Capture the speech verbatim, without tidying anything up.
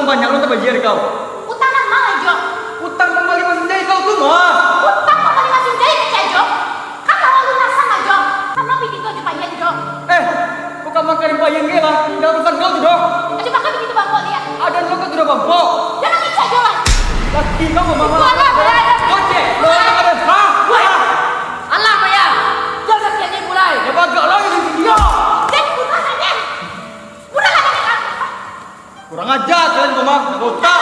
Banyak lo tabayia kau. Utang nan ma, Jo? Utang pambali masin jahit kau tu mah. Utang pambali masin jahit, kecek, Jo. Kan lalu lunasang, Jo. Kan lo pitih kau jo payah, Jo. Eh, kau ka makan payah ke lah? Jan urusan kau tu doh. Ajo makan pitih tu bangkok liak. Adan lo kau tu doh bangkok. Jan nangih, Jo lah. Laki kau mama. Kau anak, anak, anak. Kau cek. Kau anak ada. Hah? Woi. Alah, Maya. Jan sakian ni mulai. Ya, bagak lah yang tinggi. Jan, bukan, Jan. Bukan, Jan. Kurang ajar kalian ko mah, nak botak.